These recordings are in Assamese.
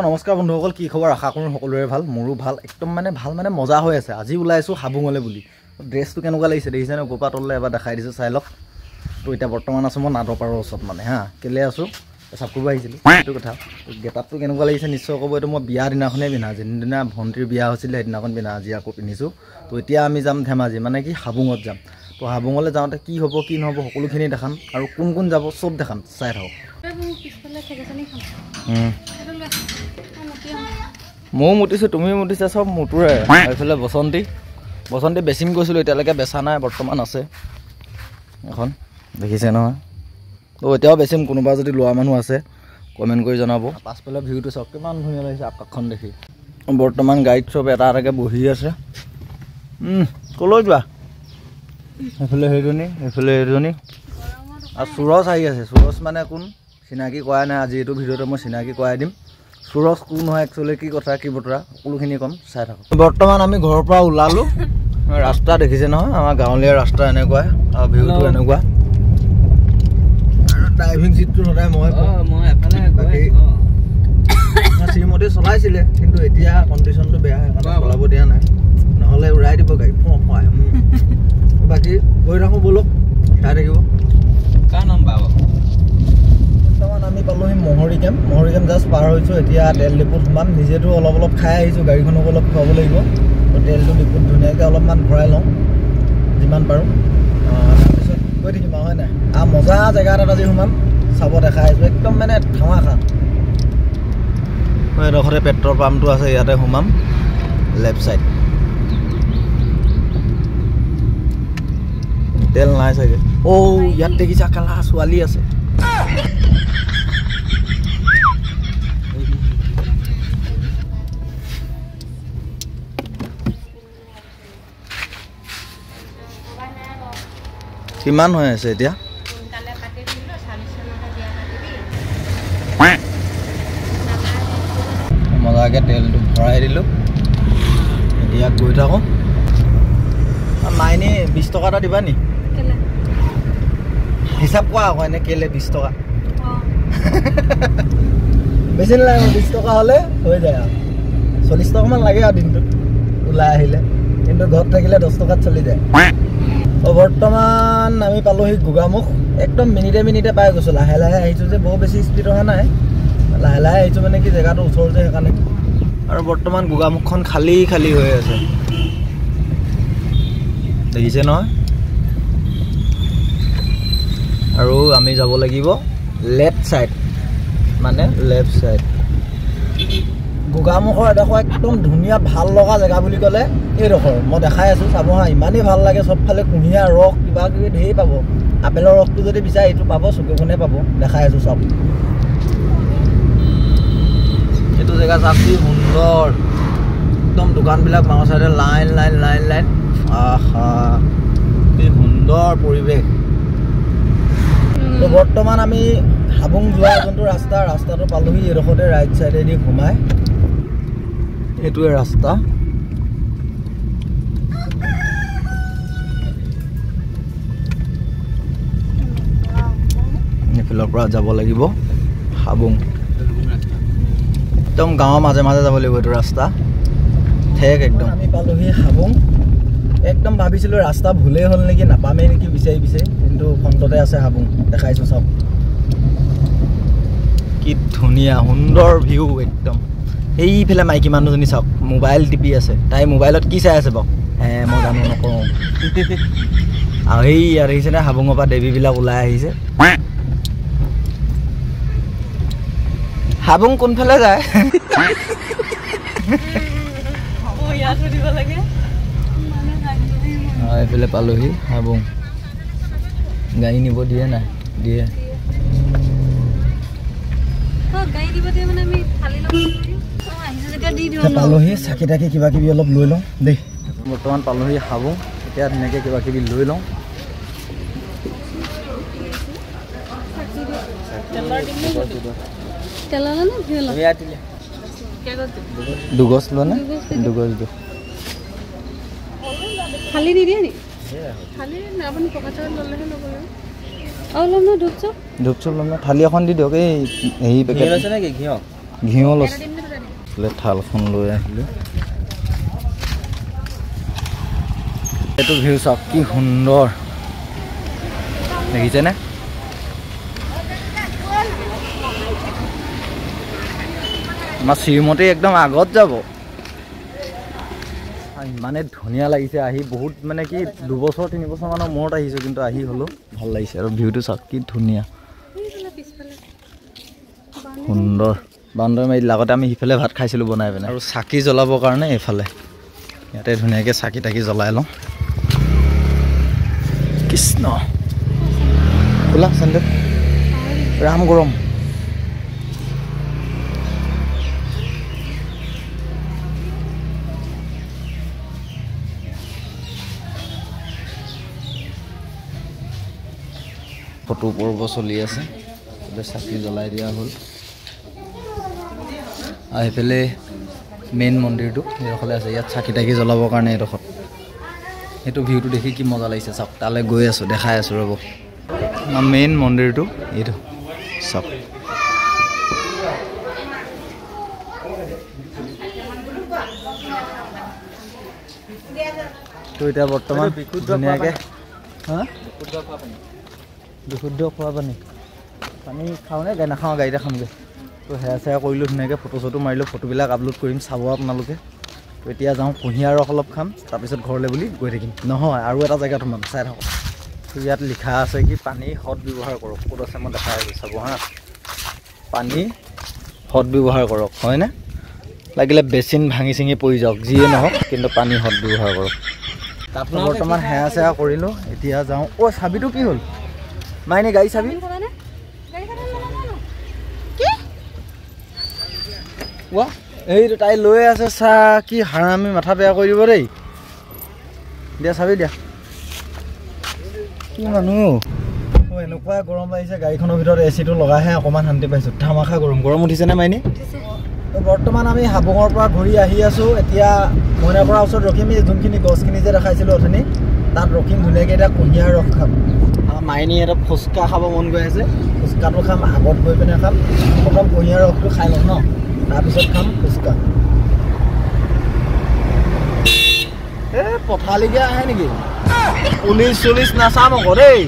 নমস্কাৰ বন্ধুসকল, কি খবৰ? আশা কৰোঁ সকলোৰে ভাল, মোৰো ভাল, একদম মানে ভাল, মানে মজা হৈ আছে। আজি ওলাইছোঁ হাবুঙলৈ বুলি। ড্ৰেছটো কেনেকুৱা লাগিছে দেখিছেনে? ওপৰৰ পৰা তললৈ এবাৰ দেখাই দিছোঁ, চাই লওক। তো এতিয়া বৰ্তমান আছোঁ মই নাদপাৰৰ ওচৰত, মানে হা কেলৈ আছোঁ, পেচাব কৰিব আহিছিলোঁ, সেইটো কথা। গেটআপটো কেনেকুৱা লাগিছে নিশ্চয় ক'ব। এইটো মই বিয়া দিনাখনেই পিন্ধা, যোনদিনা ভণ্টিৰ বিয়া হৈছিলে সেইদিনাখন পিন্ধা, আজি আকৌ পিন্ধিছোঁ। তো এতিয়া আমি যাম ধেমাজি, মানে কি হাবুঙত যাম। তো হাবুঙলৈ যাওঁতে কি হ'ব কি নহ'ব সকলোখিনি দেখাম, আৰু কোন কোন যাব চব দেখাম, চাই থাকক। ময়ো মুতিছোঁ, তুমিও মুতিছা, চব মুতুৰে। এইফালে বসন্তী, বসন্তী বেচিম গৈছিলোঁ, এতিয়ালৈকে বেচা নাই, বৰ্তমান আছে এখন, দেখিছে নহয়। তো এতিয়াও বেচিম, কোনোবা যদি লোৱা মানুহ আছে কমেণ্ট কৰি জনাব। পাছফালে ভিউটো চাওক কিমান ধুনীয়া লাগিছে আকাশখন দেখি। বৰ্তমান গাড়ীত চব এটা এটাকৈ বহি আছে। ক'লৈ যোৱা? এইফালে সেইজনী, এইফালে সেইজনী, আৰু সুৰজ আহি আছে। সুৰজ মানে কোন চিনাকি কৰাই নাই, আজি এইটো ভিডিঅ'তে মই চিনাকি কৰাই দিম। সুৰজ কোন হয় একচুৱেলি, কি কথা কি বতৰা সকলোখিনি ক'ম, চাই থাকক। বৰ্তমান আমি ঘৰৰ পৰা ওলালোঁ, ৰাস্তা দেখিছে নহয়, আমাৰ গাঁৱলীয়া ৰাস্তা এনেকুৱাই, আৰু ভিউটো এনেকুৱা। আৰু ড্ৰাইভিং ছিটটো সদায় মই, শ্ৰীমতী চলাইছিলে, কিন্তু এতিয়া কণ্ডিশ্যনটো বেয়া, সেইকাৰণে চলাব দিয়া নাই, নহ'লে উৰাই দিব গাড়ী ফোঁ ফুৱাই। বাকী গৈ থাকোঁ ব'লক, চাই থাকিব। বৰ্তমান আমি পালোহি মহৰি কেম্প। মহৰি কেম্প জাষ্ট পাৰ হৈছোঁ, এতিয়া তেল ডিপুত সোমাম। নিজেতো অলপ অলপ খাই আহিছোঁ, গাড়ীখনকো অলপ খুৱাব লাগিব। তো তেলটো ডিপুত ধুনীয়াকৈ অলপমান ভৰাই লওঁ যিমান পাৰোঁ, তাৰপিছত গৈ থাকিম আৰু, হয় নাই? আৰু মজা জেগা এটাত আজি সোমাম, চাব দেখাই আহিছোঁ, একদম মানে ধামাখা। এইডোখৰতে পেট্ৰল পাম্পটো আছে, ইয়াতে সোমাম, লেফ্ট ছাইড। তেল নাই চাগে। অ' ইয়াত দেখিছা কেলা ছোৱালী আছে। কিমান হৈ আছে এতিয়া? মজাকে তেলটো ভৰাই দিলোঁ, এতিয়া গৈ থাকোঁ। মাইনী 20 টকা এটা দিবা নি? হিচাপ কৰা আকৌ, এনে কেলে 20 টকা বেছি নালাগে, 20 টকা হ'লে হৈ যায় আৰু। 40 টকামান লাগে আৰু দিনটোত ওলাই আহিলে, কিন্তু ঘৰত থাকিলে 10 টকাত চলি যায়। বৰ্তমান আমি পালোহি গোগামুখ, একদম মিনিটে মিনিটে পাই গৈছোঁ। লাহে লাহে আহিছোঁ যে, বৰ বেছি স্পীড অহা নাই, লাহে লাহে আহিছোঁ, মানে কি জেগাটো ওচৰ যে সেইকাৰণে। আৰু বৰ্তমান গোগামুখখন খালী খালী হৈ আছে, দেখিছে নহয়। আৰু আমি যাব লাগিব লেফ্ট ছাইড, মানে লেফ্ট ছাইড। গোগামুখৰ এডোখৰ একদম ধুনীয়া ভাল লগা জেগা বুলি ক'লে এইডোখৰ, মই দেখাই আছোঁ, চাব হা, ইমানেই ভাল লাগে। চবফালে কুঁহিয়াৰ ৰস কিবা কিবি ধেৰ পাব, আপেলৰ ৰসটো যদি বিচাৰে এইটো পাব, চকুখনে পাব, দেখাই আছোঁ চব। এইটো জেগা চাওক কি সুন্দৰ, একদম দোকানবিলাক বাওঁ চাইডে লাইন লাইন লাইন লাইন। আহা কি সুন্দৰ পৰিৱেশ। তো বৰ্তমান আমি হাবুং যোৱা যোনটো ৰাস্তা, ৰাস্তাটো পালোহি, এইডোখৰতে ৰাইট চাইডেদি সোমাই এইটোৱে ৰাস্তা। এইফালৰ পৰা যাব লাগিব হাবুং, একদম গাঁৱৰ মাজে মাজে যাব লাগিব এইটো ৰাস্তা, ঠেক একদম। আমি পালোহি হাবুং। একদম ভাবিছিলোঁ ৰাস্তা ভুলেই হ'ল নেকি, নাপামেই নেকি বিচাৰি বিচাৰি, কিন্তু ফ্ৰণ্টতে আছে হাবুং, দেখাইছোঁ চব। কি ধুনীয়া সুন্দৰ ভিউ একদম। এইফালে মাইকী মানুহজনী চাওক, মোবাইল টিপি আছে, তাই মোবাইলত কি চাই আছে বাৰু হে মই জানো নকওঁ। আৰু সেই ইয়াত আহিছেনে হাবুঙৰ পৰা দেৱীবিলাক ওলাই আহিছে। হাবুং কোনফালে যায়? এইফালে পালোহি হাবুং। গাড়ী নিব দিয়ে নাই? দিয়ে। পালোহি, চাকি তাকি কিবা কিবি অলপ লৈ লওঁ দেই। বৰ্তমান পালোহি হাবুং, এতিয়া ধুনীয়াকৈ কিবা কিবি লৈ লওঁ। দুগজ লোৱা নে? দুগজ দিওঁ। থালি নিদিয়ে নি? ধূপ চুপ ল'ম ন, থালি এখন দি দিয়ক। এই হেৰি পেকেট ঘিউ লৈছে। এইফালে থালখন লৈ আহিলোঁ। এইটো ভিউ চাওক কি সুন্দৰ দেখিছেনে? আমাৰ শ্ৰীমতী একদম আগত যাব। ইমানে ধুনীয়া লাগিছে আহি, বহুত মানে কি 2 বছৰ 3 বছৰমানৰ মূৰত আহিছোঁ, কিন্তু আহি হ'লেও ভাল লাগিছে। আৰু ভিউটো চাওক কি ধুনীয়া সুন্দৰ। বান্দৰ মাৰি দিলে। আগতে আমি সিফালে ভাত খাইছিলোঁ বনাই পিনে। আৰু চাকি জ্বলাবৰ কাৰণে এইফালে ইয়াতে ধুনীয়াকৈ চাকি তাকি জ্বলাই লওঁ। কৃষ্ণ, খোলা চেণ্ডেল, ৰাম গৰম। ফটো পৰ্ব চলি আছে। চাকি জ্বলাই দিয়া হ'ল। আৰু সেইফালে মেইন মন্দিৰটো সেইডোখৰলৈ আছে। ইয়াত চাকি তাকি জ্বলাবৰ কাৰণে এইডোখৰত। সেইটো ভিউটো দেখি কি মজা লাগিছে চাওক। তালৈ গৈ আছোঁ, দেখাই আছোঁ ৰ'ব। মেইন মন্দিৰটো এইটো চাওক। তো এতিয়া বৰ্তমান ধুনীয়াকৈ হা বিশুদ্ধ খোৱা পানী। পানী খাওঁনে গাড়ী নাখাওঁ, গাড়ীতে খামগৈ। তো সেয়া চেয়া কৰিলোঁ, ধুনীয়াকৈ ফটো চটো মাৰিলোঁ। ফটোবিলাক আপলোড কৰিম, চাব আপোনালোকে। তো এতিয়া যাওঁ, কুঁহিয়াৰ ৰস অলপ খাম, তাৰপিছত ঘৰলৈ বুলি গৈ থাকিম। নহয়, আৰু এটা জেগাত সোমাম, চাই থাকক। তো ইয়াত লিখা আছে কি, পানী সৎ ব্যৱহাৰ কৰক। ক'ত আছে মই দেখাই আছোঁ, চাব হা। পানী সৎ ব্যৱহাৰ কৰক, হয়নে? লাগিলে বেচিন ভাঙি চিঙি পৰি যাওক, যিয়ে নহওক, কিন্তু পানী সৎ ব্যৱহাৰ কৰক। বৰ্তমান সেয়া চেয়া কৰিলোঁ, এতিয়া যাওঁ। অ' চাবিটো কি হ'ল মাইনে? গাড়ী চাবি ৱা, এইটো তাই লৈ আছে। চা কি হাৰামি, মাথা বেয়া কৰি দিব দেই। দিয়া চাবি দিয়া। কি মানুহ, এনেকুৱা গৰম লাগিছে। গাড়ীখনৰ ভিতৰত এ চিটো লগাইহে অকণমান শান্তি পাইছোঁ। ধামাখা গৰম। গৰম উঠিছেনে মাইনী? বৰ্তমান আমি হাবুঙৰ পৰা ঘূৰি আহি আছোঁ। এতিয়া মইনাৰ পৰা ওচৰত ৰখিম। এই যোনখিনি গছখিনি যে দেখাইছিলোঁ অথনি, তাত ৰখিম ধুনীয়াকৈ। এতিয়া কুঁহিয়াৰ ৰস খাম। মাইনী এটা ফুচকা খাব মন গৈ আছে। ফুচকাটো খাম, আগত গৈ পিনে খাম। প্ৰথম কুঁহিয়াৰ ৰসটো খাই ল'ম ন, তাৰপিছত খাম ফুচকা। এই পথালিকে আহে নেকি? পুলিচ চুলিচ নাচাম আকৌ দেই।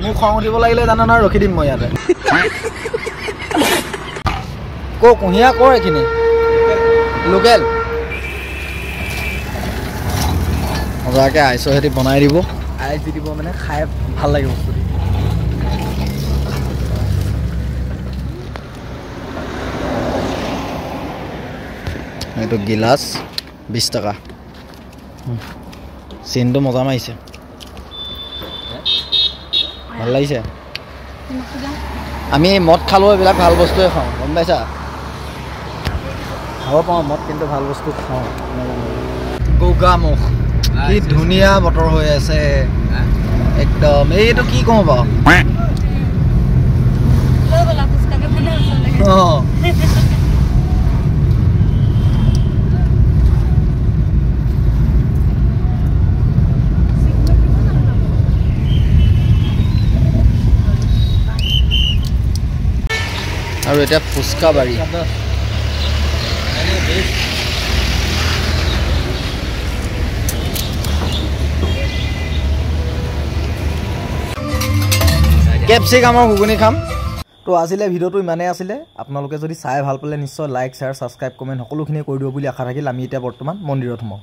মোক খং উঠিব লাগিলে জানা নহয়, ৰখি দিম মই ইয়াতে। ক কুঁহিয়াৰ কৰ এইখিনি লোকেল, মজাকৈ আইচৰ সৈতে বনাই দিব। আইচ দি দিব, মানে খাই ভাল লাগিব বস্তুটো। এইটো গিলাচ 20 টকা। চিনটো মজা মাৰিছে, ভাল লাগিছে। আমি মদ খালেও এইবিলাক ভাল বস্তুৱে খাওঁ, গম পাইছা? খাব পাওঁ মদ, কিন্তু ভাল বস্তু খাওঁ। গোগামুখ, কি ধুনীয়া বতৰ হৈ আছে একদম। এইটো কি কওঁ বাৰু? অঁ, আৰু এতিয়া ফুচকা বাৰী। কেপচিকামৰ ঘুগুনি খাম। তো আজিলৈ ভিডিঅ'টো ইমানেই আছিলে। আপোনালোকে যদি চাই ভাল পালে নিশ্চয় লাইক, শ্বেয়াৰ, ছাবস্ক্ৰাইব, কমেণ্ট সকলোখিনি কৰি দিব বুলি আশা থাকিল। আমি এতিয়া বৰ্তমান মন্দিৰত সোমাওঁ।